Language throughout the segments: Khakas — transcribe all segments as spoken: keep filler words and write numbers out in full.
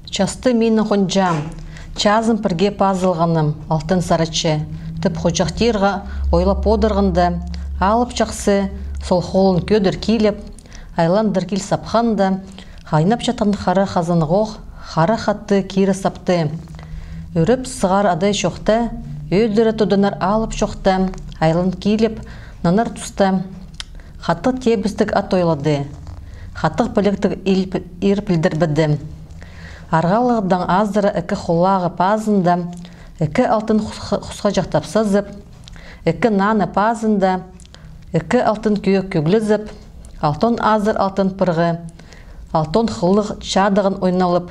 Часты минің хонҷаам, чазым пірге пазылғаным, Алтын Сарачы, — тіп, хоҷахтирға ойлап одырғанда, Алып Чахсы сол холын кӧдір киліп, айландыр кил сапханда, хайнап чатхан хара хазанғох хара хатты кире сапты. Ӱреп сығар адай чохта, ӧдіре туданар алып чохта, айлан киліп, нанар туста, хатығ тибістіг ат ойлады. Хатығ піліктіг ир пілдірбеді. Арғалығдаң азыра ікі хулағы пазында ікі алтын хусха-, хусхаҷах тапсазып, ікі наны пазында ікі алтын кӧӧк кӧглезіп, алтон азыр алтын пырғы, алтон хыллығ чадығын ойналып,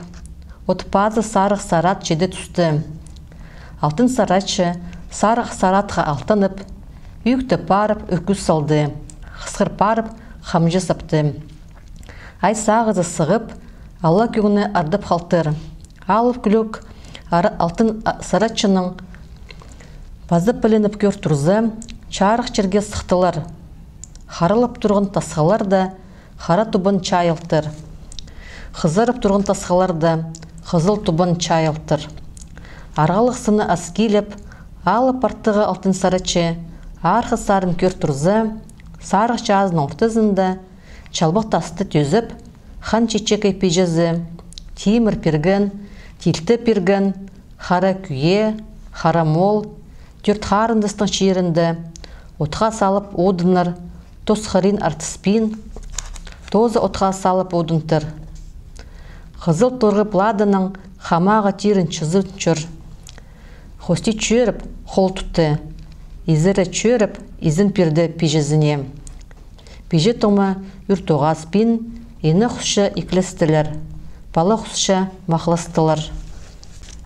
от пазы сарығ сарат чиде тусты. Алтын Сарачы сарығ саратха алтанып, ӱӱкті парып, ӱркӱс салды, хысхыр парып, хамҷы сапты. Ай сағызы сығып, ала кӧңні ардып халтыр. Алып кӱлӱк ара-, Алтын а-, Сарачының пазы пілініп кӧр турза, чарых чирге сыхтылар. Харалап турған тасхалар да хара тубан чайылтыр. Хызарып турған тасхалар да хызыл тубан чайылтыр. Арғалығ сыны ас киліп, алып артығы Алтын Сарачы арғы сарын кӧр турза, сарығ чазының ортызында чалбах тасты тӧзіп, хан чечекей пиҷезі, тимір пирген, тилті пирген, хара кӱе, хара мол, тӧрт харындастың чирінде отха салып одыннар, тос хырин артыспин, тоозы отха салып одынтыр. Хызыл турғы пладының хамағы тирін чызын чӧр. Хости чӧріп, хол тутты. Изере чӧріп, изен пирді пиҷезіне. Пиҷе тома ӱр тоғас пин, ине хусча иклестілер, пала хусча махластылар.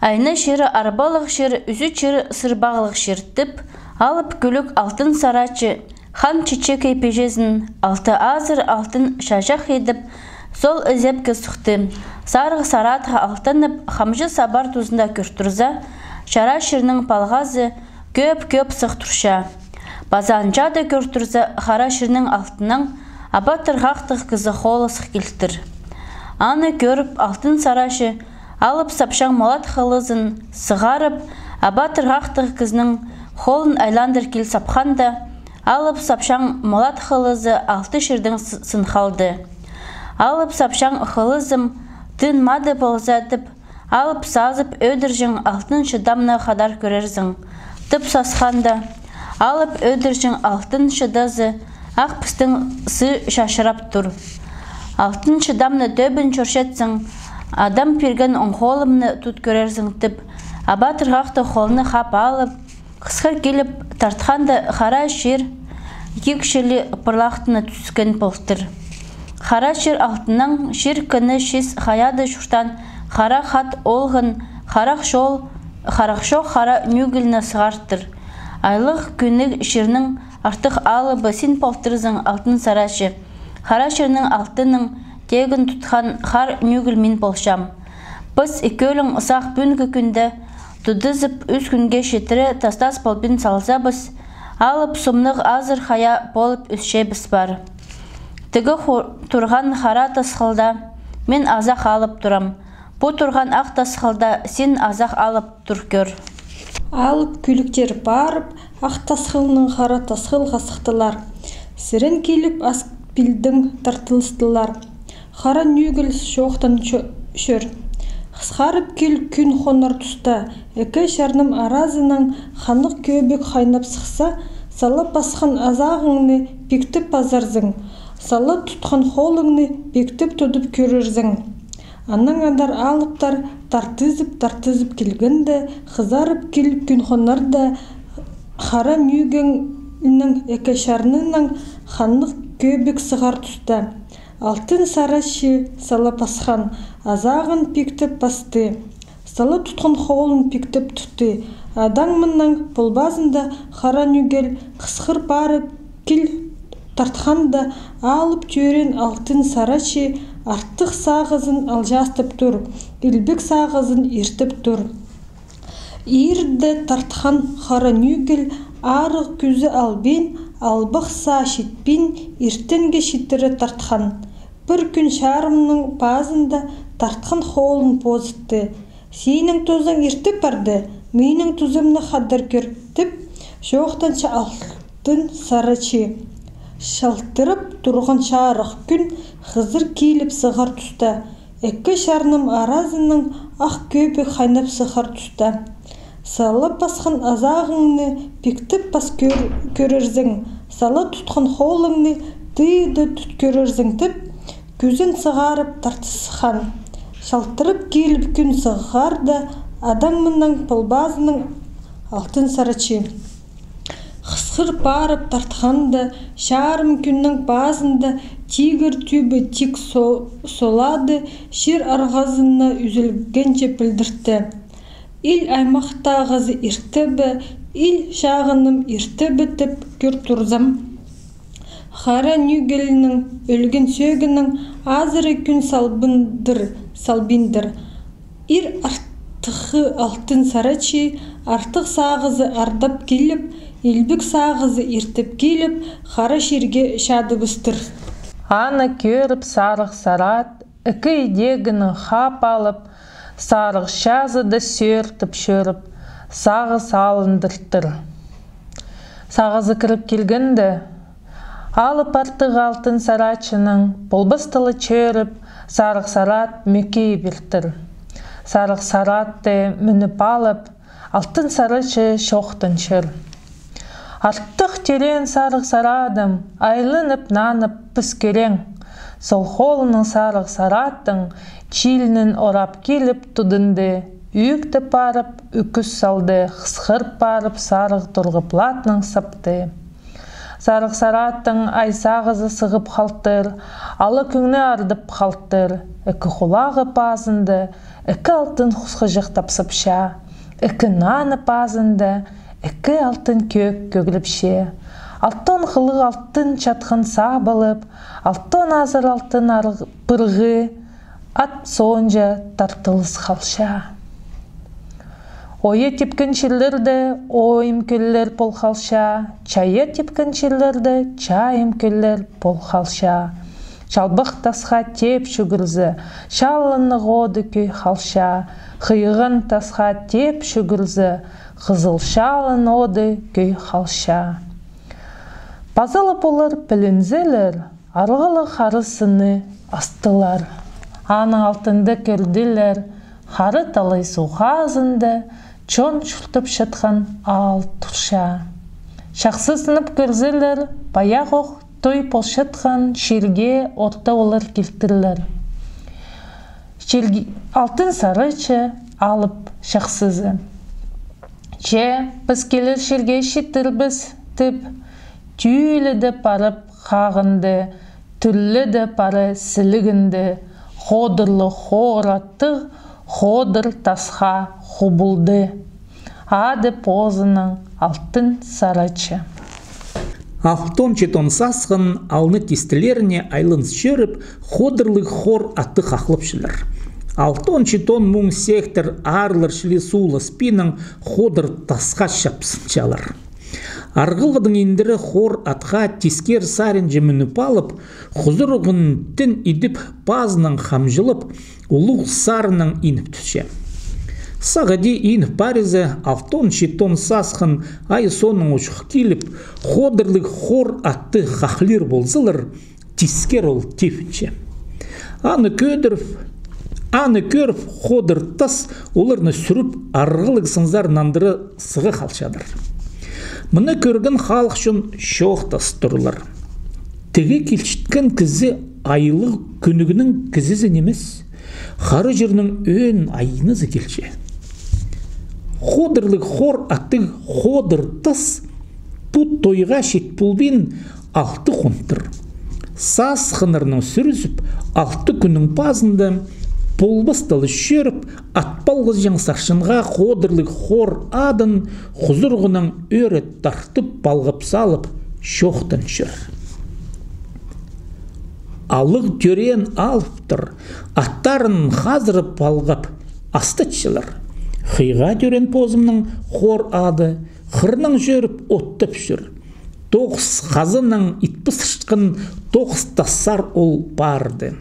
Айна чирі арбалығ чир, ӱзӱ чирі сырбағлығ чир тіп, алып кӱлӱк Алтын Сарачы хан чечекей пиҷезін алты азыр алтын чаҷах идіп, сол ізепке сыхты. Сарығ саратха алтанып, хамҷы сабар тузында кӧр турза, чара чирнің палғазы кӧп-кӧп сых турча. Паза анҷа даа кӧр турза, хара чирнің алтынаң аба тырғахтығ кізі холы сых килтір. Аны кӧріп, Алтын Сарачы алып сапчаң молат хылызын сығарып, аба тырғахтығ кізінің холын айландыр кил сапханда, алып сапчаң молат хылызы алты чирдең с-, сын халды. Алып сапчаң хылызым тынмады полза тіп, алып сазып ӧдірҷең алтын чыдамны хадар кӧрерзің, тіп сасханда, алып ӧдірҷең алтын чыдазы ах пістің сый чачырап тур. Алтын чыдамны тӧбін чӧрчетсең, адам пирген оң холымны тут кӧрерзің, тіп, аба тырғахты холны хап алып, хысхыр киліп тартханда, хара чир кик чіли пырлахтына тӱскен полтыр. Хара чир алтынаң чир кіні чис хаяда чуртаан хара хат олған харах чол, харах чох хара нӱгілні сығартыр. Айлығ кӱнніг чирнің артых алыбы син полтырзың, Алтын Сарачы. Хара чирнің алтынаң тегін тутхан хар нӱгіл мин полчам. Піс ікӧлең сах пӱӱнгі кӱнде тудызып, ӱс кӱнге читіре тастас полбин салзабыс, алып сомнығ азыр хая полып ӧсчебіс пар. Тігі ху-, турған хара тасхылда мин азах алып турам. Пу турған ах тасхылда син азах алып тур кӧр. Алып кӱлӱктер парып, ах тасхылнаң хара тасхылға сыхтылар. Сірен киліп, ас пилдең тартылыстылар. Хара нӱгіл чоохтан чӧ-, чӧр. Хысхарып кил кӱн хонар туста, ікі чарным аразынаң ханнығ кӧбік хайнап сыхса, сала пасхан азағыңны пиктеп пазарзың, сала тутхан холыңны пиктеп тудып кӧрерзің. Анаң андар алыптар тартызып-тартызып килгенде, хызарып кил кӱн хонарда, хара нӱгілнің ікі чарнынаң ханнығ кӧбік сығар туста, Алтын Сарачы сала пасхан азағын пиктеп пасты. Сала тутхан холын пиктеп тутты. Адаң мыннаң полбазында хара нӱгіл хысхыр парып кил тартханда, алып тӧреен Алтын Сарачы артых сағызын алҷастап тур, илбек сағызын иртіп тур. Иирде тартхан хара нӱгіл арығ кӱзі албин, албах саа читпин, иртенге читіре тартхан. Пір кӱн чарымның пазында тартхан холын позытты. «Синің тузың иртіп парды, минің тузымны хадар кӧр», — тіп, чоохтанча Алтын Сарачы. Чалтырап турған чарых кӱн хызыр киліп сығар туста, ікі чарның аразынаң ах кӧбік хайнап сығар туста, «Сала пасхан азағыңны пиктеп пас кӧр-, кӧрерзің, сала тутхан холыңны тыйда тут кӧрерзің», — тіп, кӱзін сығарып тартысхан. Чалтырап киліп кӱн сығарда, адаң мынаң полбазынаң Алтын Сарачы. Хысхыр парып тартханда, чарым кӱннің пазында тигір тӱбі тик со-, солады, чир арғазына ӱзілгенче пілдіртті. Ил аймахтағызы иртібі, ил чағыным иртібі тіп кӧр турзам, хара нӱгелнің ӧлген сӧгінің азыры кӱн салбындыр, салбиндыр. Ир артығы Алтын Сарачы артых сағызы ардап киліп, илбек сағызы иртіп киліп, хара чирге чадыбыстыр. Аны кӧріп, Сарығ Сарат ікі идегінең хап алып, сарығ чазыда сӧртіп чӧріп, сағыс алындыртыр. Сағызы кіріп килгенде, алып артығы Алтын Сарачының полбасталы чӧріп, Сарығ Сарат мӧкей пиртір. Сарығ Саратты мініп алып, Алтын Сарачы чоохтанчар: «Артых тӧреен Сарығ Сарадым, айланып-нанып піс кӧрең». Сол холынаң Сарығ Сараттың чилінең орап киліп тудынды, ӱӱкті парып, ӱкӱс салды, хысхыр парып, сарығ турғып латнаң сапты. Сарығ Сараттың ай сағызы сығып халтыр, ала кӧңні ардып халтыр, ікі хулағы пазында ікі алтын хусхаҷах тапсапча, ікі наны пазында ікі алтын кӧӧк кӧглепче. Алтон хылығ алтын чатхан сабылып, алтон азыр алтын арғ-, пырғы ат соонҷа тартылыс халча. Ойа типкен чирлерде ойым кӧллер пол халча, чая типкен чирлерде чайым кӧллер пол халча. Чалбах тасха теп чӱгӱрзе, чалыннығ оды кӧй халча, хыйған тасха теп чӱгӱрзе, хызыл чалын оды кӧй халча. Паза ла пулар пілінзелер, арғалығ хара сынны астылар. Аның алтында кӧрділер хара талай суғ хазында чон чуртап чатхан аал турча. Чахсы сынап кӧрзелер, паях ох той полчатхан чирге орта олар килтірлер. Чирге Алтын Сарачы алып чахсызы: «Че, піс килер чирге читірбіс», — тіп, тӱӱле де парып хағынды, тӱрле де пары сілігінді, ходырлығ хор аттығ ходыр тасха хубулды. Ады позының Алтын Сарачы. Алтон-читон сасхын алны тистілеріне айланыс чӧріп, ходырлығ хор аттығ хахлапчалар. Алтон-читон муң сектір аарлар чіли суулас пиинең ходыр тасха чапсынчалар. Арғалығдаң индіре хор атха тискер саринҷа мініп алып, хузуруғын тін идіп, пазынаң хамҷылап, улуғ сарынаң иніп тӱсче. Сағаа даа иніп парза, алтон-читон сасхын ай соонаң учух киліп, ходырлығ хор атты хахлир ползалар, тискер ол тибінче. Аны кӧдіріп, аны кӧріп, ходыр тас оларны сӱріп, арғалығ сынзар нандыра сыға халчадыр. Мыны кӧрген халых чон чоохтас турлар: «Тігі килчеткен кізі айлығ кӱнігнің кізізі нимес, хара чирнің ӧӧн айназы килче». Ходырлығ хор аттығ ходыр тас пу тойға чит полбин алты хонтыр. Сасхыннарнаң сӱрізіп, алты кӱннің пазында полбасталы чӧріп, ат палғызҷаң сарчынға ходырлығ хор адын хузуруғынаң ӧӧре тартып палғап салып, чоохтанчар: «Алығ тӧреен алыптыр, аттарын хазырып палғап астатчалар. Хыйға тӧреен позымның хор ады хырнаң чӧріп оттап чӧр. тоғыс хазаннаң ит пысырчатхан тоғыс тасар ол парды.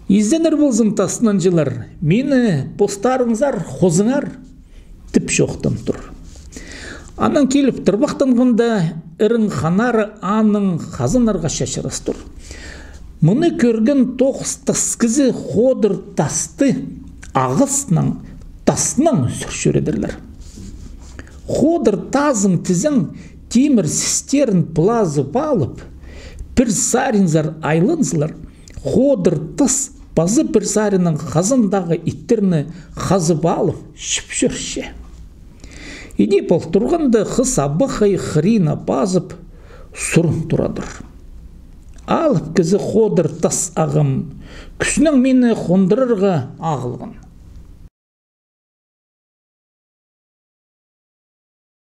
«Изенер ползын, таснанҷылар, мині постарыңзар хозыңар», — тіп чоохтан тур. Анаң киліп тырбахтанғанда, ырың ханары аның хазаннарға чачырас тур. Мыны кӧрген тоғыс тас кізі ходыр тасты ағаснаң, таснаң сӱр чӧредірлер. «Ходыр тазың тізең, тимір сістерін пылазып алып, пір саринзар айланзалар, ходыр тас паза пір саринаң хазандағы иттерні хазып алып, чіп чӧрче». Иди пол турғанда, хыс абахай хырина пазып, сурын турадыр: «Алып кізі ходыр тас, ағам, кӱснең мині хондырарға ағылған».